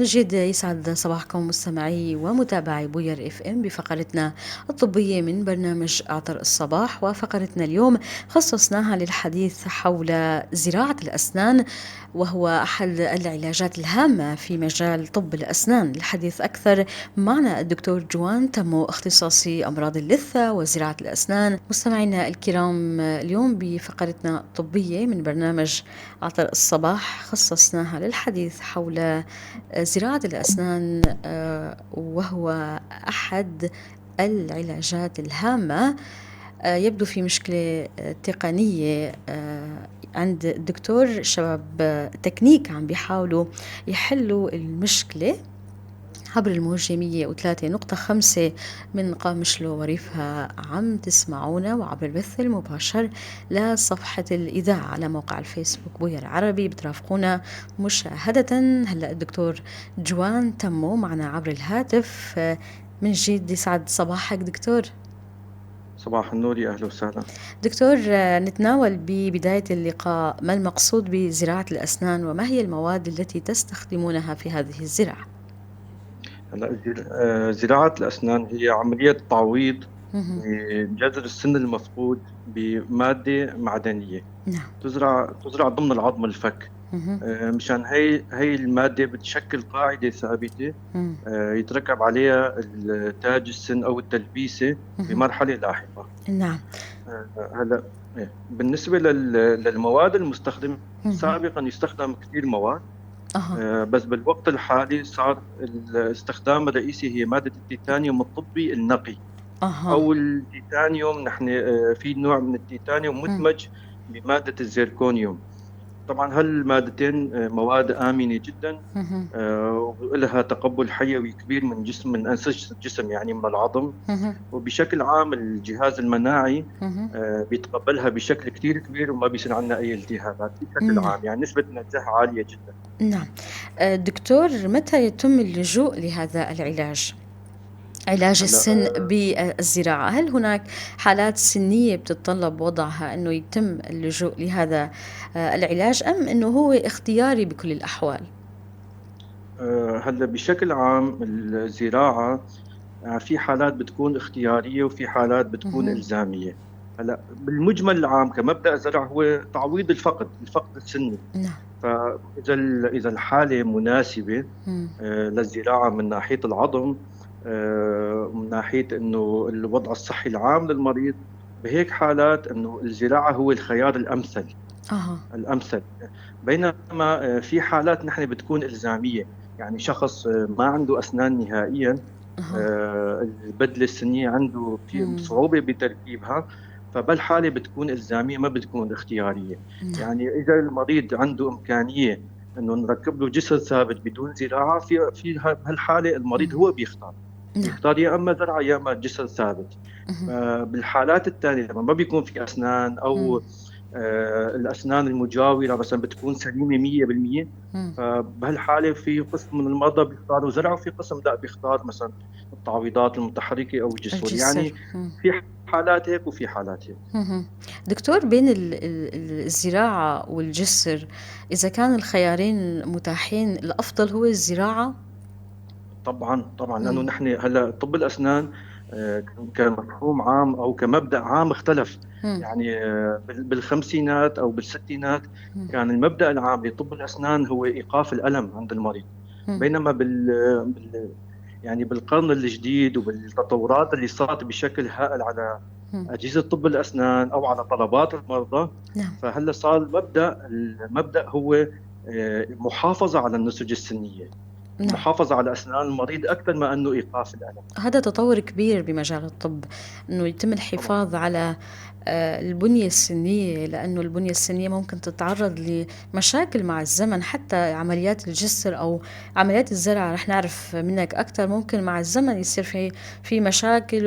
نجد يسعد صباحكم مستمعي ومتابعي بوير اف ام بفقرتنا الطبية من برنامج عطر الصباح. وفقرتنا اليوم خصصناها للحديث حول زراعة الأسنان، وهو أحد العلاجات الهامة في مجال طب الأسنان. للحديث أكثر معنا الدكتور جوان تمو، اختصاصي أمراض اللثة وزراعة الأسنان. مستمعينا الكرام، اليوم بفقرتنا الطبية من برنامج عطر الصباح خصصناها للحديث حول زراعة الأسنان، وهو أحد العلاجات الهامة. يبدو في مشكلة تقنية عند الدكتور، شباب تكنيك عم بيحاولوا يحلوا المشكلة عبر الموجة 103.5 من قامشلو وريفها عم تسمعونا، وعبر البث المباشر لصفحة الإذاعة على موقع الفيسبوك بوير عربي بترافقونا مشاهدة. هلأ الدكتور جوان تمو معنا عبر الهاتف من جديد. يسعد صباحك دكتور. صباح النور، يا أهلا وسهلا. دكتور، نتناول ببداية اللقاء ما المقصود بزراعة الأسنان وما هي المواد التي تستخدمونها في هذه الزراعة؟ هلا زراعة الأسنان هي عملية تعويض جذر السن المفقود بمادة معدنية. تزرع ضمن العظم الفك. مشان هي المادة بتشكل قاعدة ثابتة، يتركب عليها تاج السن أو التلبيسة بمرحلة لاحقة. هلا بالنسبة للمواد المستخدمة، سابقا يستخدم كثير مواد. بس بالوقت الحالي صار الاستخدام الرئيسي هي مادة التيتانيوم الطبي النقي. أو التيتانيوم، نحن في نوع من التيتانيوم مدمج بمادة الزيركونيوم. طبعا هالمادتين مواد آمنة جدا، ولها تقبل حيوي كبير من جسم، من أنسجة الجسم، يعني من العظم. وبشكل عام الجهاز المناعي، بيتقبلها بشكل كتير كبير وما بيصير عندنا أي التهابات بشكل عام، يعني نسبة النجاح عالية جدا. دكتور، متى يتم اللجوء لهذا العلاج؟ علاج السن بالزراعة، هل هناك حالات سنية بتتطلب وضعها أنه يتم اللجوء لهذا العلاج، أم أنه هو اختياري بكل الأحوال؟ هلا بشكل عام الزراعة، في حالات بتكون اختيارية وفي حالات بتكون إلزامية. هلا بالمجمل العام كمبدأ زرع هو تعويض الفقد السني. فإذا إذا الحالة مناسبة، للزراعة من ناحية العظم، من ناحية إنه الوضع الصحي العام للمريض، بهيك حالات إنه الزراعة هو الخيار الأمثل. الأمثل. بينما في حالات نحن بتكون إلزامية، يعني شخص ما عنده أسنان نهائياً، البدلة السنية عنده في صعوبة بتركيبها، فبالحالة بتكون إلزامية ما بتكون اختيارية. يعني إذا المريض عنده إمكانية إنه نركب له جسر ثابت بدون زراعة، في بهالحالة المريض هو بيختار. بيختار يا إما زرعة يا إما جسر ثابت. بالحالات الثانية لما ما بيكون في أسنان أو الأسنان المجاورة مثلاً بتكون سليمة 100%، فبهالحالة في قسم من المرضى بيختاروا زرعة وفي قسم لا بيختار مثلاً التعويضات المتحركة أو الجسور. الجسر. في حالات هيك وفي حالات هيك. دكتور، بين الزراعة والجسر، إذا كان الخيارين متاحين الأفضل هو الزراعة؟ طبعاً، لأنه نحن هلأ طب الأسنان كمفهوم عام أو كمبدأ عام اختلف. بالخمسينات أو بالستينات كان المبدأ العام لطب الأسنان هو إيقاف الألم عند المريض. بينما بالقرن الجديد وبالتطورات اللي صارت بشكل هائل على أجهزة طب الأسنان أو على طلبات المرضى، فهلا صار المبدأ هو محافظة على النسج السنية. محافظة على أسنان المريض أكثر ما أنه إيقاف الألم. هذا تطور كبير بمجال الطب، أنه يتم الحفاظ على البنية السنية، لأنه البنية السنية ممكن تتعرض لمشاكل مع الزمن، حتى عمليات الجسر أو عمليات الزرع رح نعرف منك أكثر، ممكن مع الزمن يصير في مشاكل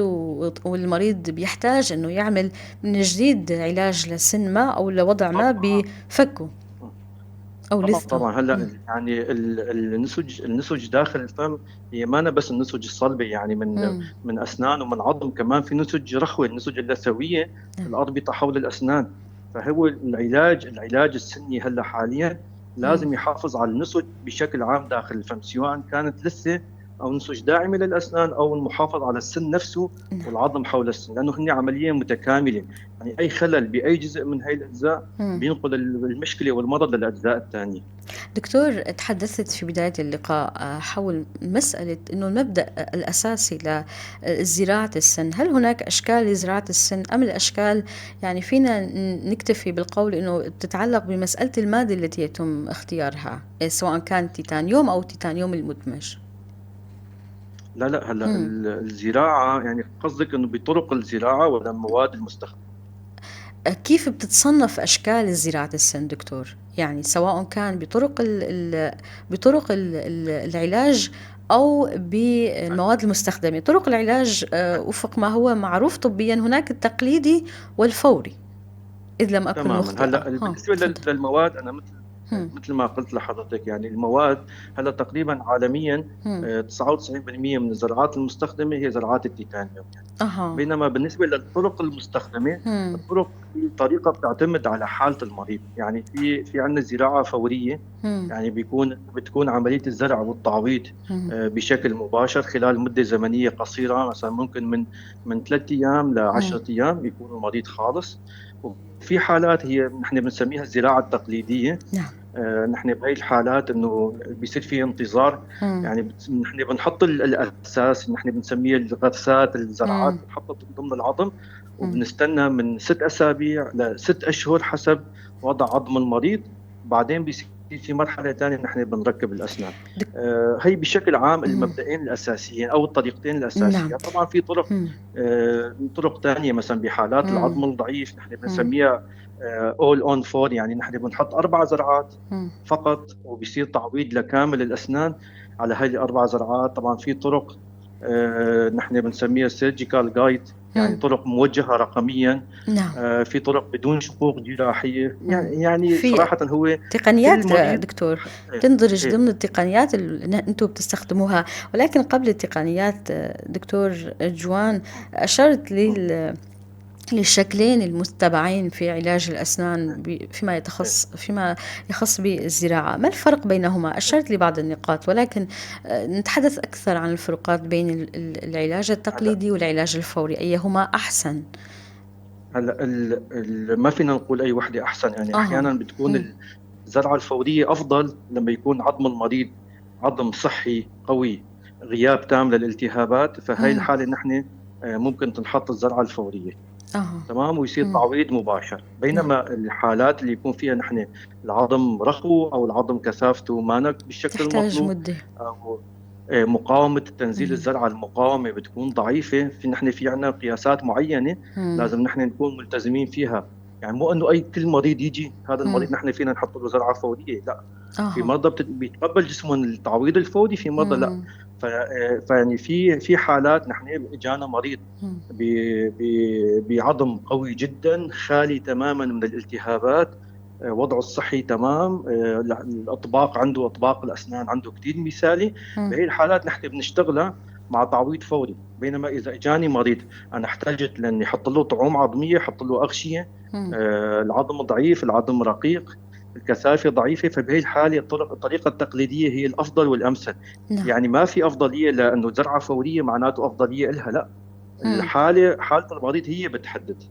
والمريض بيحتاج أنه يعمل من جديد علاج لسن ما أو لوضع ما بفكه أو لثته. طبعاً. هلأ النسج داخل الفم هي ما بس النسج الصلبة، يعني من أسنان ومن عظم، كمان في نسج رخوة، النسج اللثوية، الأربطة حول الأسنان. فهو العلاج السني هلأ حالياً لازم يحافظ على النسج بشكل عام داخل الفم، سواء كانت لثه او نسج داعمه للاسنان او المحافظة على السن نفسه والعظم حول السن، لانه هن عملية متكاملة، يعني اي خلل باي جزء من هاي الاجزاء بينقل المشكلة والمرض للاجزاء الثانية. دكتور، تحدثت في بداية اللقاء حول مسألة أنه المبدأ الأساسي لزراعة السن، هل هناك أشكال لزراعة السن أم الأشكال يعني فينا نكتفي بالقول أنه بتتعلق بمسألة المادة التي يتم اختيارها، سواء كان تيتانيوم أو تيتانيوم المدمج؟ لا لا، هلا الزراعة يعني قصدك انه بطرق الزراعة ولا المواد المستخدمة؟ كيف بتتصنف أشكال زراعة السن دكتور؟ يعني سواء كان بطرق ال العلاج أو بالمواد المستخدمة. طرق العلاج وفق ما هو معروف طبيا هناك التقليدي والفوري، إذ لم أكن مخطئة. هلا بالنسبة للمواد، أنا مثل ما قلت لحضرتك، يعني المواد هلا تقريبا عالميا 99% من الزراعات المستخدمة هي زراعات التيتانيوم يعني. بينما بالنسبة للطرق المستخدمة، الطرق في طريقه بتعتمد على حاله المريض، يعني في عندنا زراعة فورية، يعني بتكون عملية الزرع والتعويض بشكل مباشر خلال مده زمنية قصيرة، مثلا ممكن من 3 ايام ل 10 ايام يكون المريض خالص. وفي حالات هي نحن بنسميها الزراعة التقليدية. نعم. نحن بهي الحالات انه بيصير في انتظار، يعني نحن بنحط الاساس، نحن بنسميه الغرسات، الزرعات بنحطها ضمن العظم، وبنستنى من 6 اسابيع ل6 اشهر حسب وضع عظم المريض، بعدين بيصير في مرحلة ثانية نحن بنركب الاسنان. هي بشكل عام المبدئين الاساسيين او الطريقتين الاساسية. نعم. طبعا في طرق طرق ثانية، مثلا بحالات العظم الضعيف نحن بنسميها all on four، يعني نحن بنحط 4 زرعات فقط، وبيصير تعويض لكامل الاسنان على هذه ال4 زرعات. طبعا في طرق نحن بنسميها surgical guide، يعني طرق موجهة رقميا. نعم. في طرق بدون شقوق جراحية، يعني صراحة هو تقنيات دكتور تندرج ضمن التقنيات اللي انتم بتستخدموها. ولكن قبل التقنيات دكتور جوان، اشرت للشكلين المتبعين في علاج الأسنان فيما يخص بالزراعة، ما الفرق بينهما؟ أشرت لبعض النقاط، ولكن نتحدث أكثر عن الفروقات بين العلاج التقليدي والعلاج الفوري، أيهما أحسن؟ هلا ما فينا نقول أي وحدة أحسن، يعني أحيانا بتكون الزرعة الفورية أفضل لما يكون عظم المريض عظم صحي قوي، غياب تام للالتهابات، فهي الحالة نحن ممكن تنحط الزرعة الفورية. تمام، ويصير تعويض مباشر. بينما الحالات اللي يكون فيها نحن العظم رخو او العظم كثافته مانك بالشكل المطلوب، مدة. او مقاومة تنزيل الزرعه، المقاومة بتكون ضعيفة، في نحن في عندنا قياسات معينة لازم نحن نكون ملتزمين فيها، يعني مو انه اي كل مريض يجي هذا المريض نحن فينا نحط له زرعه فورية، لا. في مرضى بيتقبل جسمهم التعويض الفوري، في مرضى لا. فيعني في حالات نحن اجانا مريض بعظم قوي جدا، خالي تماما من الالتهابات، وضعه الصحي تمام، الاطباق عنده، اطباق الاسنان عنده كثير مثالي، بهي الحالات نحن بنشتغلها مع تعويض فوري. بينما اذا اجاني مريض انا احتاجت لاني احط له طعوم عظميه، احط له اغشيه، العظم ضعيف، العظم رقيق، الكثافة ضعيفة، فبهي الحالة الطريقة التقليدية هي الافضل والامثل. نعم. يعني ما في افضلية لانه زرعه فورية معناته افضلية لها، لا. الحالة، حاله المريض هي بتحدد.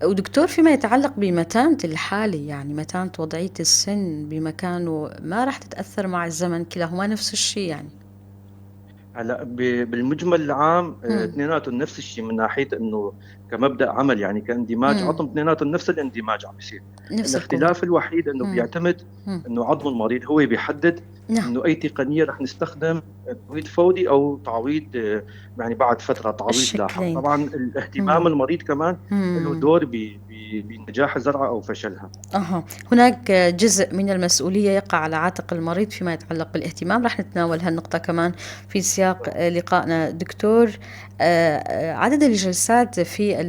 ودكتور، فيما يتعلق بمتانة الحالة، يعني متانة وضعية السن بمكانه، ما راح تتأثر مع الزمن؟ كلاهما نفس الشيء يعني؟ هلا بالمجمل العام اثنيناتهم نفس الشيء من ناحية انه كمبدا عمل، يعني كاندماج عظم، اثنيناتهم نفس الاندماج عم بيصير. الاختلاف الوحيد انه بيعتمد انه عظم المريض هو بيحدد. نعم. انه اي تقنية رح نستخدم، تعويض فوري او تعويض يعني بعد فترة، تعويض لاحق. طبعا الاهتمام المريض كمان له دور بنجاح الزرعه او فشلها. هناك جزء من المسؤولية يقع على عاتق المريض فيما يتعلق بالاهتمام، رح نتناول هالنقطة كمان في سياق لقائنا. دكتور، عدد الجلسات في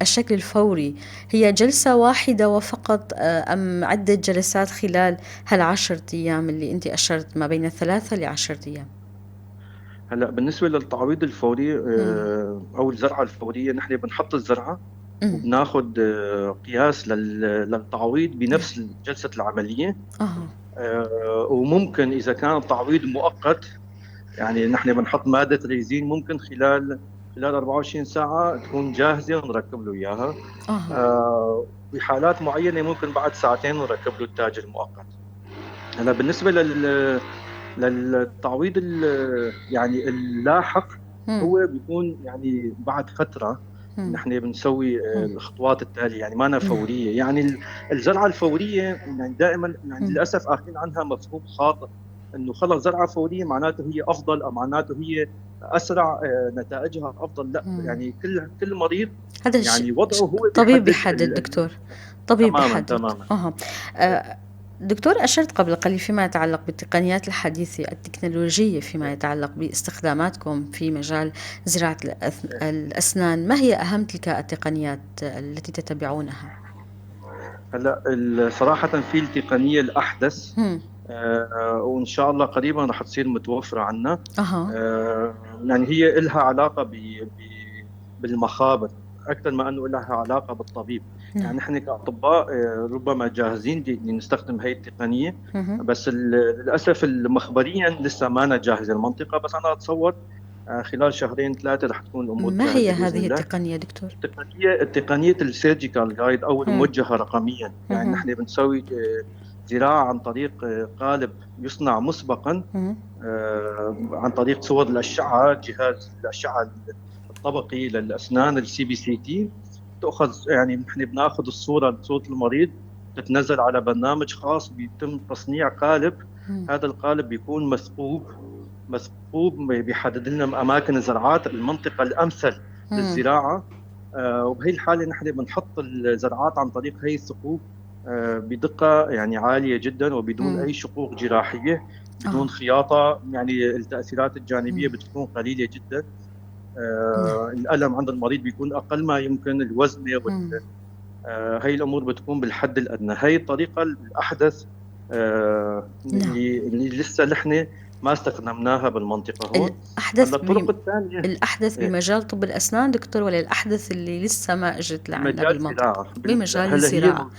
الشكل الفوري هي جلسة واحدة وفقط أم عدة جلسات خلال هال10 أيام اللي أنت أشرت ما بين 3 ل10 أيام؟ هلا بالنسبة للتعويض الفوري أو الزرعة الفورية، نحن بنحط الزرعة وبناخذ قياس للتعويض بنفس جلسه العملية. وممكن اذا كان التعويض مؤقت، يعني نحن بنحط مادة resin، ممكن خلال 24 ساعة تكون جاهزة ونركب له اياها. بحالات معينة ممكن بعد ساعتين نركب له التاج المؤقت. هلا بالنسبة للتعويض يعني اللاحق، هو بيكون يعني بعد فترة. نحن بنسوي الخطوات التالية، يعني ما فورية. يعني الزرعه الفورية يعني دائما يعني للاسف اخذين عنها مفهوم خاطئ، انه خلص زرعه فورية معناته هي افضل او معناته هي اسرع، نتائجها افضل. لا، يعني كل مريض هذا يعني وضعه هو طبيب بيحدد، دكتور، طبيب بيحدد. تماما. دكتور، أشرت قبل قليل فيما يتعلق بالتقنيات الحديثة التكنولوجية فيما يتعلق باستخداماتكم في مجال زراعة الأسنان، ما هي أهم تلك التقنيات التي تتبعونها؟ هلا صراحة في التقنية الأحدث، وإن شاء الله قريبا رح تصير متوفرة عنا. يعني هي لها علاقة بالمخابر أكثر ما أنه لها علاقة بالطبيب. يعني نحن كأطباء ربما جاهزين لنستخدم هاي التقنية، بس للأسف المخبريا لسه ما جاهزة المنطقة، بس أنا أتصور خلال شهرين ثلاثة رح تكون الأمور ما هي هذه التقنية دكتور؟ التقنية ال surgical guide أو الموجهة رقميا. يعني نحن بنسوي زراعة عن طريق قالب يصنع مسبقا، عن طريق صور الأشعة، جهاز الأشعة الطبقي للأسنان ال CBCT تأخذ، يعني نحن بناخذ الصورة، صورة المريض تتنزل على برنامج خاص، بيتم تصنيع قالب. هذا القالب بيكون مثقوب بيحدد لنا أماكن الزراعات، المنطقة الأمثل للزراعة. وبهي الحالة نحن بنحط الزراعات عن طريق هي الثقوب بدقة يعني عالية جدا، وبدون أي شقوق جراحية، بدون خياطة. يعني التأثيرات الجانبية بتكون قليلة جدا. الألم عند المريض بيكون أقل ما يمكن، الوزنة هاي الأمور بتكون بالحد الأدنى. هاي الطريقة الأحدث اللي لسه نحن ما استخدمناها بالمنطقة هون. الأحدث الطرق الثانية الأحدث بمجال طب الأسنان دكتور، ولا الأحدث اللي لسه ما اجت لعندنا بالمنطقة؟ بمجال الزراعة.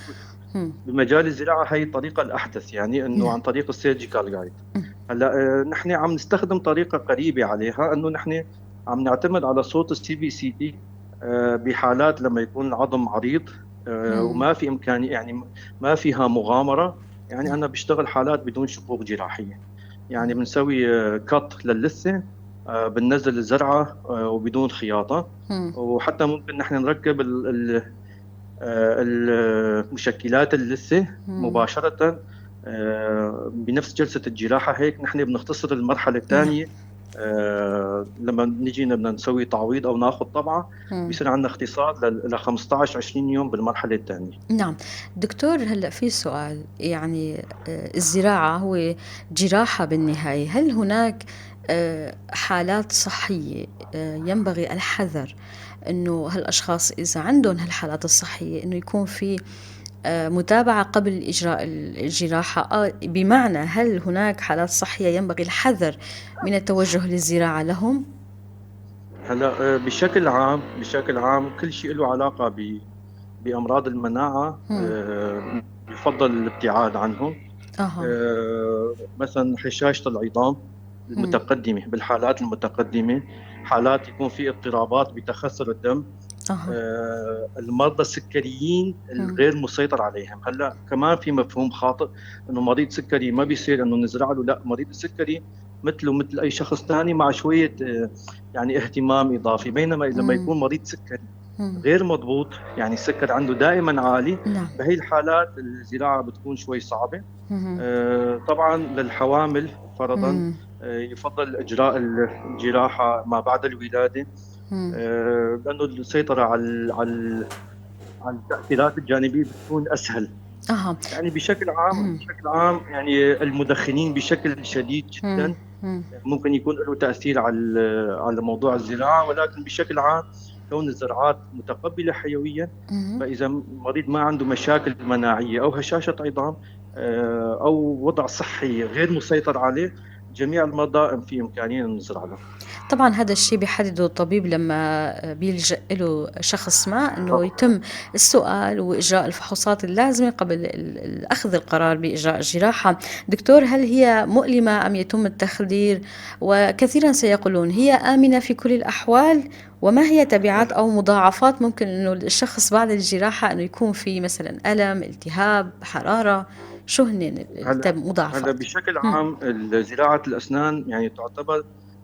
بمجال الزراعة هي الطريقة الأحدث، يعني إنه عن طريق ال surgical guide. هلا نحن عم نستخدم طريقة قريبة عليها، إنه نحن عم نعتمد على صوت ال CBCT بحالات لما يكون العظم عريض وما في إمكانية، يعني ما فيها مغامرة. يعني أنا بشتغل حالات بدون شقوق جراحية، يعني بنسوي cut للثة، بننزل الزرعة وبدون خياطة. وحتى ممكن نحن نركب المشكلات اللثة مباشرة بنفس جلسة الجراحة. هيك نحن بنختصر المرحلة الثانية. لما نجي بدنا نسوي تعويض او ناخذ طبعه، بيصير عندنا اختصار ل 15 20 يوم بالمرحلة الثانية. نعم دكتور، هلا في سؤال، يعني الزراعة هو جراحه بالنهاية، هل هناك حالات صحية ينبغي الحذر انه هالاشخاص اذا عندهم هالحالات الصحية انه يكون في متابعة قبل إجراء الجراحة؟ بمعنى هل هناك حالات صحية ينبغي الحذر من التوجه للزراعة لهم؟ هلا بشكل عام كل شيء له علاقة بأمراض المناعة يفضل الابتعاد عنهم. مثلا هشاشة العظام المتقدمة، بالحالات المتقدمة، حالات يكون في اضطرابات بتخثر الدم، المرضى السكريين الغير مسيطر عليهم. هلا كمان في مفهوم خاطئ انه مريض سكري ما بيصير انه نزرع له، لا، مريض السكري مثله مثل اي شخص ثاني مع شوية يعني اهتمام اضافي. بينما لما يكون مريض سكري غير مضبوط، يعني السكر عنده دائما عالي، بهي الحالات الزراعة بتكون شوي صعبة. طبعا للحوامل فرضا يفضل اجراء الجراحة ما بعد الولادة، لانه السيطرة على التاثيرات الجانبية بتكون اسهل. يعني بشكل عام يعني المدخنين بشكل شديد جدا ممكن يكون له تاثير على موضوع الزراعة، ولكن بشكل عام كون الزراعات متقبله حيويا، فاذا المريض ما عنده مشاكل مناعية او هشاشة عظام او وضع صحي غير مسيطر عليه، جميع المرضى في امكانية نزرع لهم. طبعًا هذا الشيء بيحدده الطبيب لمّا بيلجأ له شخص ما إنه يتم السؤال وإجراء الفحوصات اللازمة قبل أخذ القرار بإجراء الجراحة. دكتور، هل هي مؤلمة أم يتم التخدير؟ وكثيرًا سيقولون هي آمنة في كل الأحوال؟ وما هي تبعات أو مضاعفات ممكن إنه الشخص بعد الجراحة إنه يكون في مثلًا ألم، التهاب، حرارة، شو هن المضاعفات؟ هلا بشكل عام زراعة الأسنان يعني تعتبر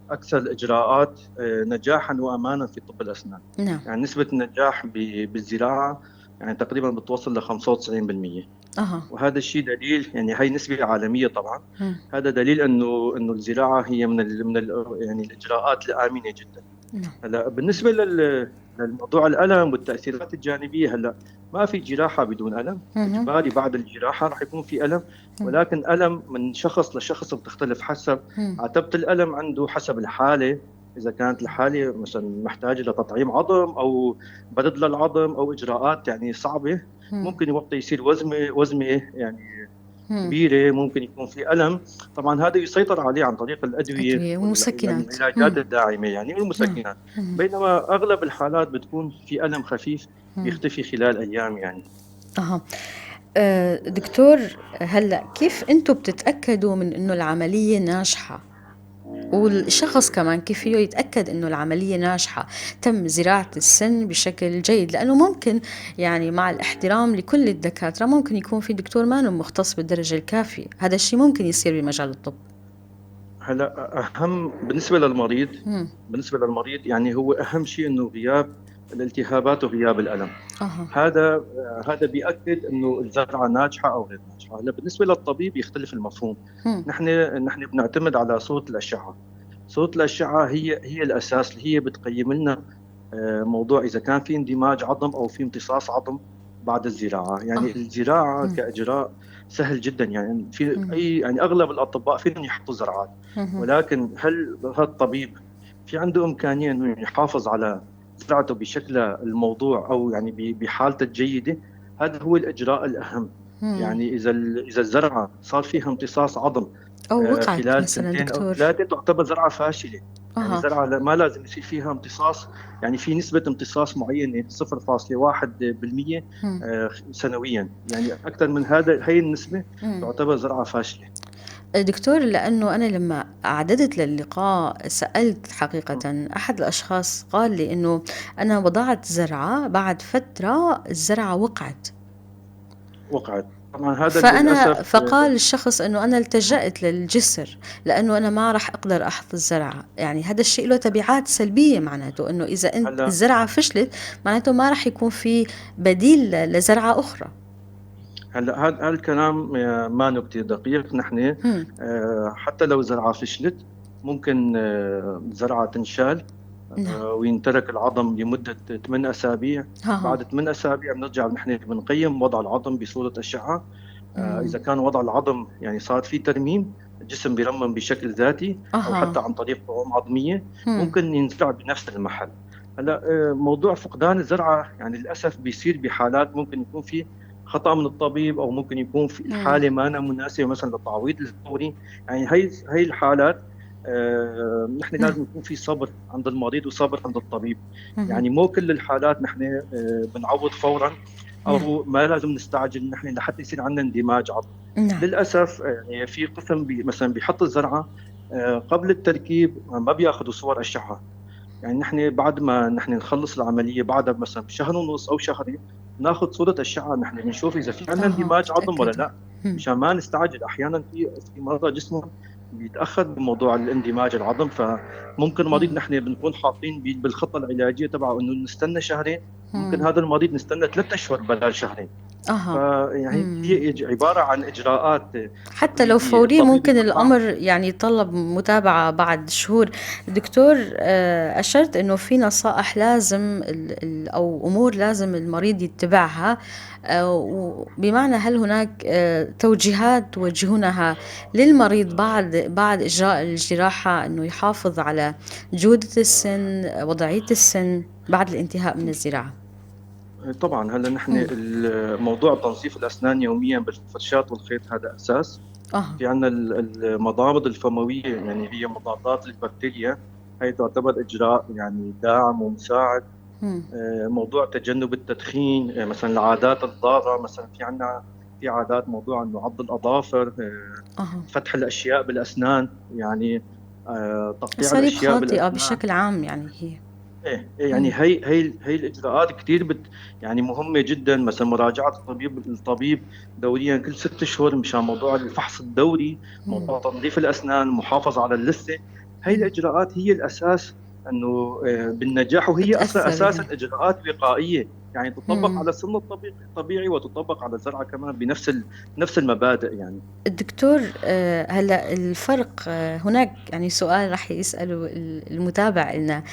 أكثر الإجراءات نجاحاً وأماناً في طب الأسنان. نعم. يعني نسبة النجاح بالزراعة يعني تقريباً بتوصل ل 95%. وهذا الشيء دليل، يعني هي نسبة عالمية طبعاً. هذا دليل إنه الزراعة هي من يعني الإجراءات الآمنة جداً. نعم. هلا بالنسبة للموضوع الألم والتأثيرات الجانبية، هلا ما في جراحة بدون ألم. إجباري بعد الجراحة رح يكون في ألم، ولكن ألم من شخص لشخص بتختلف حسب عتبة الألم عنده، حسب الحالة. إذا كانت الحالة مثلاً محتاجة لتطعيم عظم أو برد للعظم أو إجراءات يعني صعبة، ممكن وقتها يصير وزمة يعني كبيرة، ممكن يكون في ألم. طبعاً هذا يسيطر عليه عن طريق الأدوية أدوية والمسكنات. العلاجات الداعمة يعني والمسكنات. بينما أغلب الحالات بتكون في ألم خفيف بيختفي خلال أيام يعني. دكتور، هلأ كيف أنتم بتتأكدوا من إنه العملية ناجحة؟ والشخص كمان كيف فيه يتأكد إنه العملية ناجحة، تم زراعة السن بشكل جيد؟ لأنه ممكن مع الاحترام لكل الدكاترة ممكن يكون في دكتور ما مختص بالدرجة الكافية، هذا الشيء ممكن يصير بمجال الطب. هلأ أهم بالنسبة للمريض، بالنسبة للمريض يعني هو أهم شيء إنه غياب الالتهابات وغياب الألم. هذا بيأكد إنه الزرعة ناجحة أو غير ناجحة. هلأ بالنسبة للطبيب يختلف المفهوم. نحن بنعتمد على صورة الأشعة. صورة الأشعة هي الأساس اللي هي بتقيم لنا موضوع إذا كان في اندماج عظم أو في امتصاص عظم بعد الزراعة. الزراعة كإجراء سهل جداً، يعني في أي، يعني أغلب الأطباء فيهم يحطوا زرعات، ولكن هل هذا الطبيب في عنده إمكانية إنه يحافظ على زرعته بشكل الموضوع أو بحالته الجيدة؟ هذا هو الإجراء الأهم. إذا الزرعة صار فيها امتصاص عظم، أو وقعت خلال مثلاً سنتين أو دكتور. 3 تعتبر زرعة فاشلة. زرعة ما لازم يصير فيها امتصاص، يعني في نسبة امتصاص معينة 0.1%، سنوياً، يعني أكثر من هذا هي النسبة تعتبر زرعة فاشلة. دكتور، لأنه أنا لما أعددت للقاء سألت حقيقة أحد الأشخاص قال لي أنه أنا وضعت زرعة، بعد فترة الزرعة وقعت. وقعت. طبعاً هذا للأسف فقال الشخص أنه أنا التجأت للجسر لأنه أنا ما راح أقدر أحط الزرعة. هذا الشيء له تبعات سلبية، معناته أنه إذا أنت الزرعة فشلت معناته ما راح يكون في بديل لزرعة أخرى. هلا هذا الكلام ما كتير دقيق. نحن، حتى لو زرعة فشلت ممكن زرعة تنشال، وينترك العظم لمدة 8 أسابيع. بعد 8 أسابيع بنرجع نحن بنقيم وضع العظم بصورة أشعة. إذا كان وضع العظم صار في ترميم، الجسم بيرمم بشكل ذاتي أو حتى عن طريق طعوم عظمية، ممكن ينزرع بنفس المحل. هلا موضوع فقدان الزرعة للأسف بيصير بحالات ممكن يكون في خطأ من الطبيب أو ممكن يكون في الحالة ما أنا مناسبة مثلاً للتعويض الفوري. هي الحالات، نحن لازم يكون في صبر عند المريض وصبر عند الطبيب. مو كل الحالات نحن بنعوض فوراً أو ما لازم نستعجل نحن لحتى يصير عندنا اندماج عظمي. للأسف، في قسم مثلاً بيحط الزرعة، قبل التركيب ما بياخذوا صور أشعة. نحن بعد ما نحن نخلص العملية بعدها مثلاً بشهر ونص أو شهرين ناخذ صورة أشعة، نحن بنشوف إذا في عندنا اندماج عظم ولا لا، مشان ما نستعجل. أحياناً في مرضى جسمهم بيتأخر بموضوع الاندماج العظم، فممكن مريض نحن بنكون حاطين بالخطة العلاجية تبعه إنه نستنى شهرين، ممكن هذا المريض نستنى 3 أشهر بدل شهرين. هي عبارة عن إجراءات حتى لو طبية فورية طبية ممكن طبعاً. الأمر يتطلب متابعة بعد شهور. دكتور، أشرت إنه في نصائح لازم أو أمور لازم المريض يتبعها، وبمعنى هل هناك توجيهات توجهونها للمريض بعد إجراء الجراحة إنه يحافظ على جودة السن، وضعية السن بعد الانتهاء من الزراعة؟ طبعاً هلا نحن الموضوع تنظيف الأسنان يومياً بالفرشاة والخيط هذا أساس. في عندنا المضامض الفموية، هي مضادات للبكتيريا، هي تعتبر اجراء يعني داعم ومساعد. موضوع تجنب التدخين، مثلا العادات الضارة، مثلا في عندنا في عادات موضوع انه عض الاظافر، فتح الاشياء بالاسنان، يعني تقطيع الاشياء خاطئة بالاسنان بشكل عام يعني هي. ايه يعني هي الاجراءات كثير يعني مهمة جدا. مثلا مراجعه الطبيب دوريا كل 6 اشهر مشان موضوع الفحص الدوري، موضوع تنظيف الاسنان، المحافظة على اللثة. هي الاجراءات هي الاساس انه بالنجاح، وهي اصلا اساسا اجراءات وقائيه، يعني تطبق على السن الطبيعي وتطبق على الزرعه كمان بنفس نفس المبادئ يعني. الدكتور، هلا الفرق، هناك يعني سؤال رح يسأله المتابع لنا،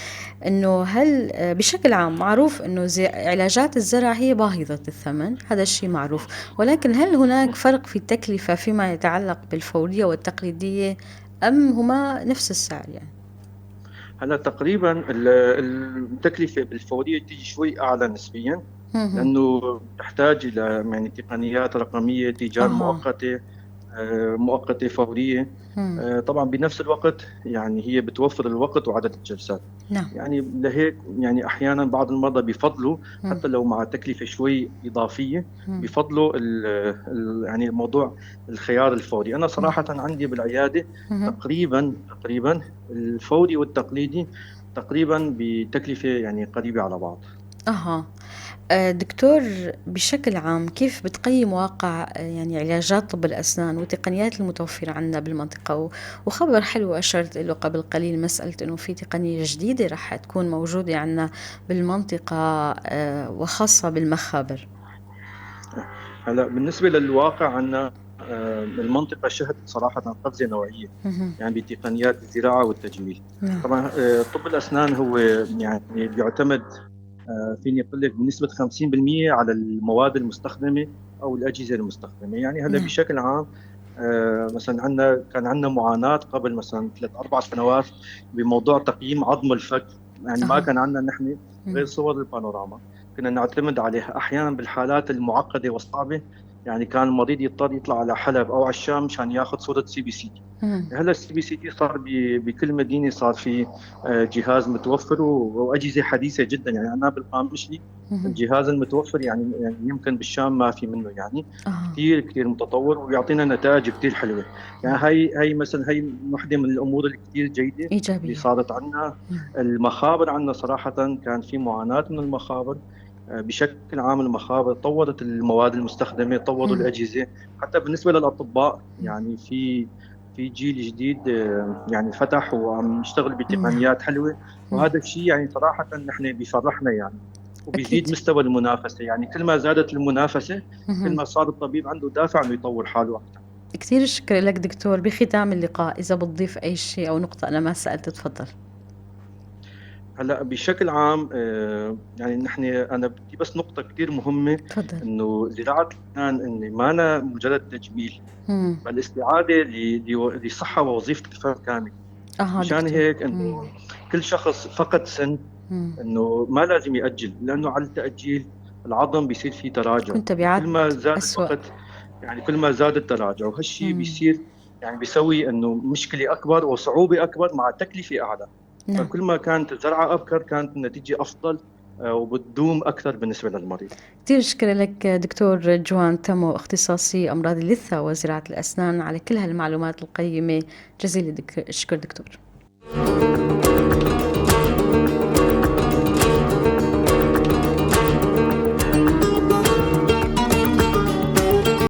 انه هل بشكل عام معروف انه علاجات الزرع هي باهظة الثمن، هذا الشيء معروف، ولكن هل هناك فرق في التكلفة فيما يتعلق بالفورية والتقليدية أم هما نفس السعر يعني؟ هلا تقريبا التكلفة بالفورية تيجي شوي أعلى نسبيا، لأنه تحتاج إلى يعني تقنيات رقمية، تيجان مؤقتة، مؤقتة فورية. طبعا بنفس الوقت يعني هي بتوفر الوقت وعدد الجلسات. نعم. يعني لهيك يعني أحيانا بعض المرضى بيفضلوا حتى لو مع تكلفة شوي إضافية، بيفضلوا يعني موضوع الخيار الفوري. أنا صراحة عندي بالعيادة تقريبا الفوري والتقليدي تقريبا بتكلفة يعني قريبة على بعض. دكتور، بشكل عام كيف بتقيم واقع يعني علاجات طب الأسنان والتقنيات المتوفرة عندنا بالمنطقة؟ وخبر حلو أشرت له قبل قليل، مسألة أنه في تقنية جديدة رح تكون موجودة عندنا بالمنطقة، وخاصة بالمخابر. هلا بالنسبة للواقع عندنا، المنطقة شهدت صراحة قفزة نوعية يعني بتقنيات الزراعة والتجميل. طبعا، طب الأسنان هو يعني بيعتمد، فيني أقول لك بنسبة 50% على المواد المستخدمة أو الأجهزة المستخدمة. يعني هلا بشكل عام، مثلا كان عندنا معاناة قبل مثلا 3-4 سنوات بموضوع تقييم عظم الفك، يعني ما كان عندنا نحن غير صور البانوراما كنا نعتمد عليها. أحيانا بالحالات المعقدة والصعبة يعني كان المريض يضطر يطلع على حلب أو على الشام مشان ياخذ صورة سي بي سي تي. هلا السي بي سي تي صار بكل مدينة صار في، جهاز متوفر وأجهزة حديثة جدا. يعني أنا بالقامشلي الجهاز المتوفر يعني يمكن بالشام ما في منه، يعني كثير كثير متطور ويعطينا نتائج كثير حلوة. يعني هاي مثلا هاي وحدة من الأمور اللي كثير جيدة إيجابية. اللي صارت عندنا. المخابر عندنا صراحة كان في معاناة من المخابر. بشكل عام المخابر طورت المواد المستخدمة، طوروا الأجهزة، حتى بالنسبة للأطباء يعني في جيل جديد، يعني فتح وعم يشتغل بتقنيات حلوة، وهذا الشيء يعني صراحة نحن بيفرحنا يعني وبيزيد مستوى المنافسة. يعني كل ما زادت المنافسة، كل ما صار الطبيب عنده دافع إنه يطور حاله أكثر. كثير شكرا لك دكتور. بختام اللقاء إذا بتضيف أي شيء أو نقطة أنا ما سألت تفضل. هلا بشكل عام، يعني نحن أنا بدي بس نقطة كتير مهمة. تفضل. إنه زراعة الأسنان إن ما أنا مجرد تجميل، بل استعادة لصحة ووظيفة الفم كامل. مشان دكتور. هيك إنه كل شخص فقد سن إنه ما لازم يأجل، لأنه على التأجيل العظم بيصير فيه تراجع. كنت بيعد كل ما زاد أسوأ. الوقت، يعني كل ما زاد التراجع، وهالشيء بيصير يعني بيسوي إنه مشكلة أكبر وصعوبة أكبر مع تكلفة أعلى. فكل ما كانت الزرعة أبكر كانت النتيجة أفضل، وبتدوم أكثر بالنسبة للمريض. كثير شكرا لك دكتور جوان تمو، اختصاصي أمراض اللثة وزراعة الأسنان، على كل هالمعلومات القيمة. جزيل الشكر دكتور.